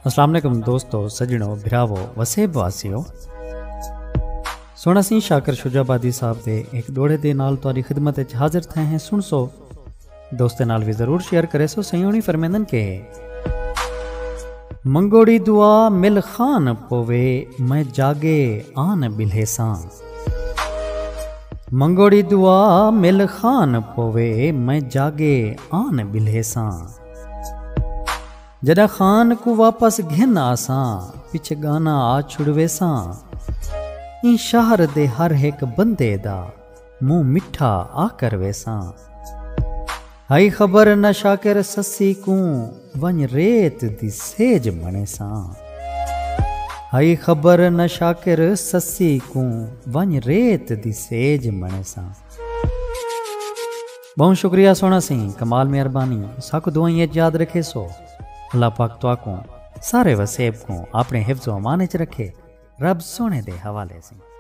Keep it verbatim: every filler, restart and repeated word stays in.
السلام علیکم دوستو، سجنو، بھراوو، وسیب واسیو۔ سونا سی شاکر شجاع آبادی صاحب دے ایک ڈوڑے دے نال تاری خدمت اچ حاضر تھے ہیں۔ سن سو دوستیں نال بھی ضرور شیئر کرے سو۔ سیونی فرمیندن کے منگوڑی دعا مل خان پوے، میں جاگے آن بلھے ساں۔ منگوڑی دعا مل خان پوے، میں جاگے آن بلھے ساں۔ جݙاں خان کوں واپس گھن آساں، پچھے ڳانا آ چھڑویساں۔ ایں شہر دے ہر ہک بندے دا منہ مٹھا آ کرویساں۔ ہئی خبر نہ شاکر سسی کوں، ونڄ ریت دی سیج بݨیساں۔ ہئی خبر نہ شاکر سسی کوں، ونڄ ریت دی سیج بݨیساں۔ بہوں شکریہ سونا سئیں، کمال مہربانی۔ ساکوں دعائیں اچ یاد رکھے سو۔ اللہ پاک تہاکوں، سارے وسیب کوں اپنے حفظ و امان اچ رکھے۔ رب سونے دے حوالے سئیں۔